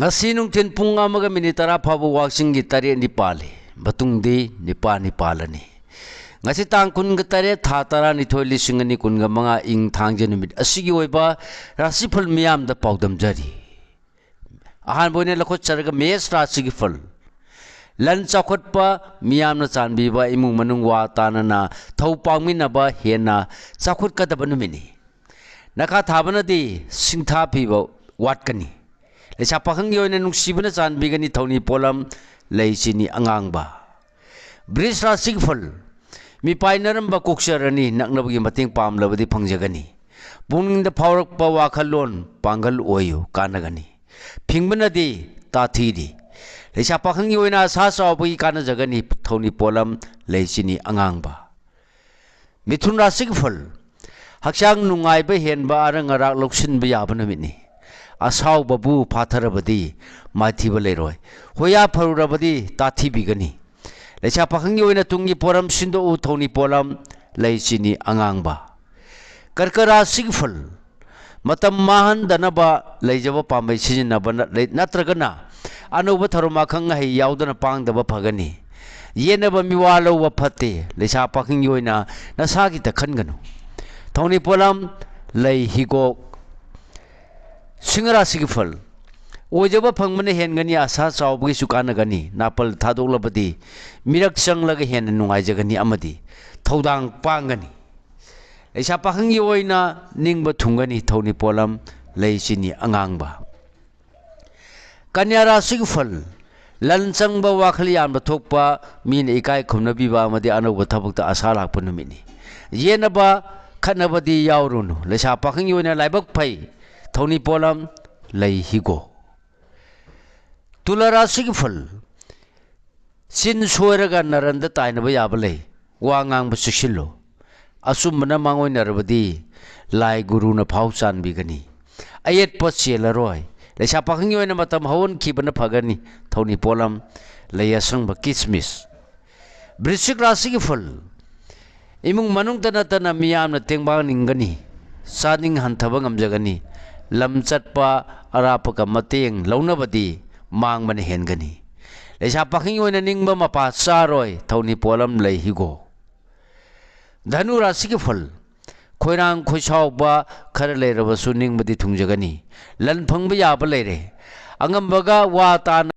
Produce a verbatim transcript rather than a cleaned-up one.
ꯉꯁꯤ ꯅꯨꯡꯊꯤꯜ ꯄꯨꯡ ꯑꯃꯒ ꯃꯤꯅꯤꯠ ꯇꯔꯥ ꯐꯥꯎꯕ ꯋꯥꯛꯆꯤꯡꯒꯤ ꯇꯔꯦꯠꯅꯤ ꯄꯥꯜꯂꯤ꯫ ꯃꯇꯨꯡꯗꯤ ꯅꯤꯄꯥꯜꯅꯤ ꯄꯥꯜꯂꯅꯤ꯫ ꯉꯁꯤ ꯇꯥꯡ ꯀꯨꯟꯒ ꯇꯔꯦꯠ, ꯊꯥ ꯇꯔꯥꯅꯤꯊꯣꯏ, ꯂꯤꯁꯤꯡ ꯑꯅꯤ ꯀꯨꯟꯒ ꯃꯉꯥ ꯏꯪ ꯊꯥꯡꯖ ꯅꯨꯃꯤꯠ ꯑꯁꯤꯒꯤ ꯑꯣꯏꯕ ꯔꯥꯁꯤꯐꯜ ꯃꯤꯌꯥꯝꯗ ꯄꯥꯎꯗꯝꯖꯔꯤ꯫ ꯑꯍꯥꯟꯕ ꯑꯣꯏꯅ ꯂꯧꯈꯠꯆꯔꯒ ꯃꯦꯁ ꯔꯥꯁꯤꯒꯤ ꯐꯜ꯫ ꯂꯟ ꯆꯥꯎꯈꯠꯄ, ꯃꯤꯌꯥꯝꯅ ꯆꯥꯟꯕꯤꯕ, ꯏꯃꯨꯡ ꯃꯅꯨꯡ ꯋꯥ ꯇꯥꯅꯅ ꯊꯧ ꯄꯥꯡꯃꯤꯟꯅꯕ ꯍꯦꯟꯅ ꯆꯥꯎꯈꯠꯀꯗꯕ ꯅꯨꯃꯤꯠꯅꯤ꯫ ꯅꯈꯥ ꯊꯥꯕꯅꯗꯤ ꯁꯤꯡꯊꯥ ꯄꯤꯕ ꯋꯥꯠꯀꯅꯤ꯫ ꯂꯩꯁꯥ ꯄꯥꯈꯪꯒꯤ ꯑꯣꯏꯅ ꯅꯨꯡꯁꯤꯕꯅ ꯆꯥꯟꯕꯤꯒꯅꯤ ꯊꯧꯅꯤ ꯄꯣꯠꯂꯝ, ꯂꯩ ꯆꯤꯅꯤ ꯑꯉꯥꯡꯕ꯫ ꯕ꯭ꯔꯤꯖ ꯔꯥꯁꯤꯒꯤ ꯐꯜ꯫ ꯃꯤꯄꯥꯏꯅꯔꯝꯕ ꯀꯣꯛꯆꯔꯅꯤ, ꯅꯛꯅꯕꯒꯤ ꯃꯇꯦꯡ ꯄꯥꯝꯂꯕꯗꯤ ꯐꯪꯖꯒꯅꯤ꯫ ꯄꯨꯛꯅꯤꯡꯗ ꯐꯥꯎꯔꯛꯄ ꯋꯥꯈꯜꯂꯣꯟ ꯄꯥꯡꯒꯜ ꯑꯣꯏꯌꯨ, ꯀꯥꯟꯅꯒꯅꯤ꯫ ꯐꯤꯡꯕꯅꯗꯤ ꯇꯥꯊꯤꯔꯤ꯫ ꯂꯩꯁꯥ ꯄꯥꯈꯪꯒꯤ ꯑꯣꯏꯅ ꯑꯁꯥ ꯆꯥꯎꯕꯒꯤ ꯀꯥꯟꯅꯖꯒꯅꯤ ꯊꯧꯅꯤ ꯄꯣꯠꯂꯝ, ꯂꯩ ꯆꯤꯅꯤ ꯑꯉꯥꯡꯕ꯫ ꯃꯤꯊꯨꯟ ꯔꯥꯁꯤꯒꯤ ꯐꯜ꯫ ꯍꯛꯆꯥꯡ ꯅꯨꯡꯉꯥꯏꯕ ꯍꯦꯟꯕ, ꯑꯔꯪ ꯑꯔꯥꯛ ꯂꯧꯁꯤꯟꯕ ꯌꯥꯕ ꯅꯨꯃꯤꯠꯅꯤ꯫ ꯑꯁꯥꯎꯕꯕꯨ ꯐꯥꯊꯔꯕꯗꯤ ꯃꯥꯏꯊꯤꯕ ꯂꯩꯔꯣꯏ꯫ ꯍꯣꯌꯥ ꯐꯔꯨꯔꯕꯗꯤ ꯇꯥꯊꯤꯕꯤꯒꯅꯤ꯫ ꯂꯩꯁꯥ ꯄꯥꯈꯪꯒꯤ ꯑꯣꯏꯅ ꯇꯨꯡꯒꯤ ꯄꯣꯔꯝ ꯁꯤꯟꯗꯣꯛꯎ ꯊꯧꯅꯤ ꯄꯣꯠꯂꯝ, ꯂꯩ ꯆꯤꯅꯤ ꯑꯉꯥꯡꯕ꯫ ꯀꯔꯀ ꯔꯥꯁꯤꯒꯤ ꯐꯜ꯫ ꯃꯇꯝ ꯃꯥꯡꯍꯟꯗꯅꯕ ꯂꯩꯖꯕ ꯄꯥꯝꯕꯩ ꯁꯤꯖꯤꯟꯅꯕ ꯅꯠ-, ꯂꯩ-, ꯅꯠꯇ꯭ꯔꯒꯅ ꯑꯅꯧꯕ ꯊꯧꯔꯝ ꯑꯈꯪ ꯑꯍꯩ ꯌꯥꯎꯗꯅ ꯄꯥꯡꯗꯕ ꯐꯒꯅꯤ꯫ ꯌꯦꯠꯅꯕ ꯃꯤꯋꯥ ꯂꯧꯕ ꯐꯠꯇꯦ꯫ ꯂꯩꯁꯥ ꯄꯥꯈꯪꯒꯤ ꯑꯣꯏꯅ ꯅꯁꯥꯒꯤꯇ ꯈꯟꯒꯅꯨ꯫ ꯊꯧꯅꯤ ꯄꯣꯠꯂꯝ, ꯂꯩ ꯍꯤꯒꯣꯛ꯫ ꯁꯤꯡꯍ ꯔꯥꯁꯤꯒꯤ ꯐꯜ꯫ ꯑꯣꯏꯖꯕ ꯐꯪꯕꯅ ꯍꯦꯟꯒꯅꯤ, ꯑꯁꯥ ꯆꯥꯎꯕꯒꯤꯁꯨ ꯀꯥꯟꯅꯒꯅꯤ꯫ ꯅꯥꯄꯜ ꯊꯥꯗꯣꯛꯂꯕꯗꯤ ꯃꯤꯔꯛ ꯆꯪꯂꯒ ꯍꯦꯟꯅ ꯅꯨꯡꯉꯥꯏꯖꯒꯅꯤ ꯑꯃꯗꯤ ꯊꯧꯗꯥꯡ ꯄꯥꯡꯒꯅꯤ꯫ ꯂꯩꯁꯥ ꯄꯥꯈꯪꯒꯤ ꯑꯣꯏꯅ ꯅꯤꯡꯕ ꯊꯨꯡꯒꯅꯤ ꯊꯧꯅꯤ ꯄꯣꯠꯂꯝ, ꯂꯩ ꯆꯤꯅꯤ ꯑꯉꯥꯡꯕ꯫ ꯀꯟꯌꯥ ꯔꯥꯁꯤꯒꯤ ꯐꯜ꯫ ꯂꯟ ꯆꯪꯕ, ꯋꯥꯈꯜ ꯌꯥꯝꯅ ꯊꯣꯛꯄ, ꯃꯤꯅ ꯏꯀꯥꯏ ꯈꯨꯝꯅꯕꯤꯕ ꯑꯃꯗꯤ ꯑꯅꯧꯕ ꯊꯕꯛꯇ ꯑꯁꯥ ꯂꯥꯛꯄ ꯅꯨꯃꯤꯠꯅꯤ꯫ ꯌꯦꯠꯅꯕ, ꯈꯠꯅꯕꯗꯤ ꯌꯥꯎꯔꯨꯅꯨ꯫ ꯂꯩꯁꯥ ꯄꯥꯈꯪꯒꯤ ꯑꯣꯏꯅ ꯂꯥꯏꯕꯛ ꯐꯩ ꯊꯧꯅꯤ ꯄꯣꯠꯂꯝ, ꯂꯩ ꯍꯤꯒꯣꯛ꯫ ꯇꯨꯂꯥ ꯔꯥꯁꯤꯒꯤ ꯐꯜ꯫ ꯆꯤꯟ ꯁꯣꯏꯔꯒ ꯅꯔꯟꯗ ꯇꯥꯏꯅꯕ ꯌꯥꯕ ꯂꯩ꯫ ꯋꯥ ꯉꯥꯡꯕ ꯆꯦꯛꯁꯤꯜꯂꯨ꯫ ꯑꯆꯨꯝꯕꯅ ꯃꯥꯡꯑꯣꯏꯅꯔꯕꯗꯤ ꯂꯥꯏ ꯒꯨꯔꯨꯅ ꯐꯥꯎ ꯆꯥꯟꯕꯤꯒꯅꯤ꯫ ꯑꯌꯦꯠꯄ ꯆꯦꯜꯂꯔꯣꯏ꯫ ꯂꯩꯁꯥ ꯄꯥꯈꯪꯒꯤ ꯑꯣꯏꯅ ꯃꯇꯝ ꯍꯧꯍꯟꯈꯤꯕꯅ ꯐꯒꯅꯤ꯫ ꯊꯧꯅꯤ ꯄꯣꯠꯂꯝ, ꯂꯩ ꯑꯁꯪꯕ, ꯀꯤꯁꯃꯤꯁ꯫ ꯕ꯭ꯔꯤꯁꯤꯛ ꯔꯥꯁꯤꯒꯤ ꯐꯜ꯫ ꯏꯃꯨꯡ ꯃꯅꯨꯡꯗ ꯅꯠꯇꯅ ꯃꯤꯌꯥꯝꯅ ꯇꯦꯡꯕꯥꯡ ꯅꯤꯡꯒꯅꯤ꯫ ꯆꯥꯅꯤꯡ ꯍꯟꯊꯕ ꯉꯝꯖꯒꯅꯤ꯫ ꯂꯝ ꯆꯠꯄ ꯑꯔꯥꯞꯄꯒ ꯃꯇꯦꯡ ꯂꯧꯅꯕꯗꯤ ꯃꯥꯡꯕꯅ ꯍꯦꯟꯒꯅꯤ꯫ ꯂꯩꯁꯥ ꯄꯥꯈꯪꯒꯤ ꯑꯣꯏꯅ ꯅꯤꯡꯕ ꯃꯄꯥ ꯆꯥꯔꯣꯏ, ꯊꯧꯅꯤ ꯄꯣꯠꯂꯝ ꯂꯩ ꯍꯤꯒꯣ꯫ ꯙꯅꯨ ꯔꯥꯁꯤꯒꯤ ꯐꯜ, ꯈꯣꯏꯔꯥꯡ ꯈꯣꯏꯁꯥꯎꯕ ꯈꯔ ꯂꯩꯔꯕꯁꯨ ꯅꯤꯡꯕꯗꯤ ꯊꯨꯡꯖꯒꯅꯤ꯫ ꯂꯟ ꯐꯪꯕ ꯌꯥꯕ ꯂꯩꯔꯦ꯫ ꯑꯉꯝꯕꯒ ꯋꯥ ꯇꯥꯅ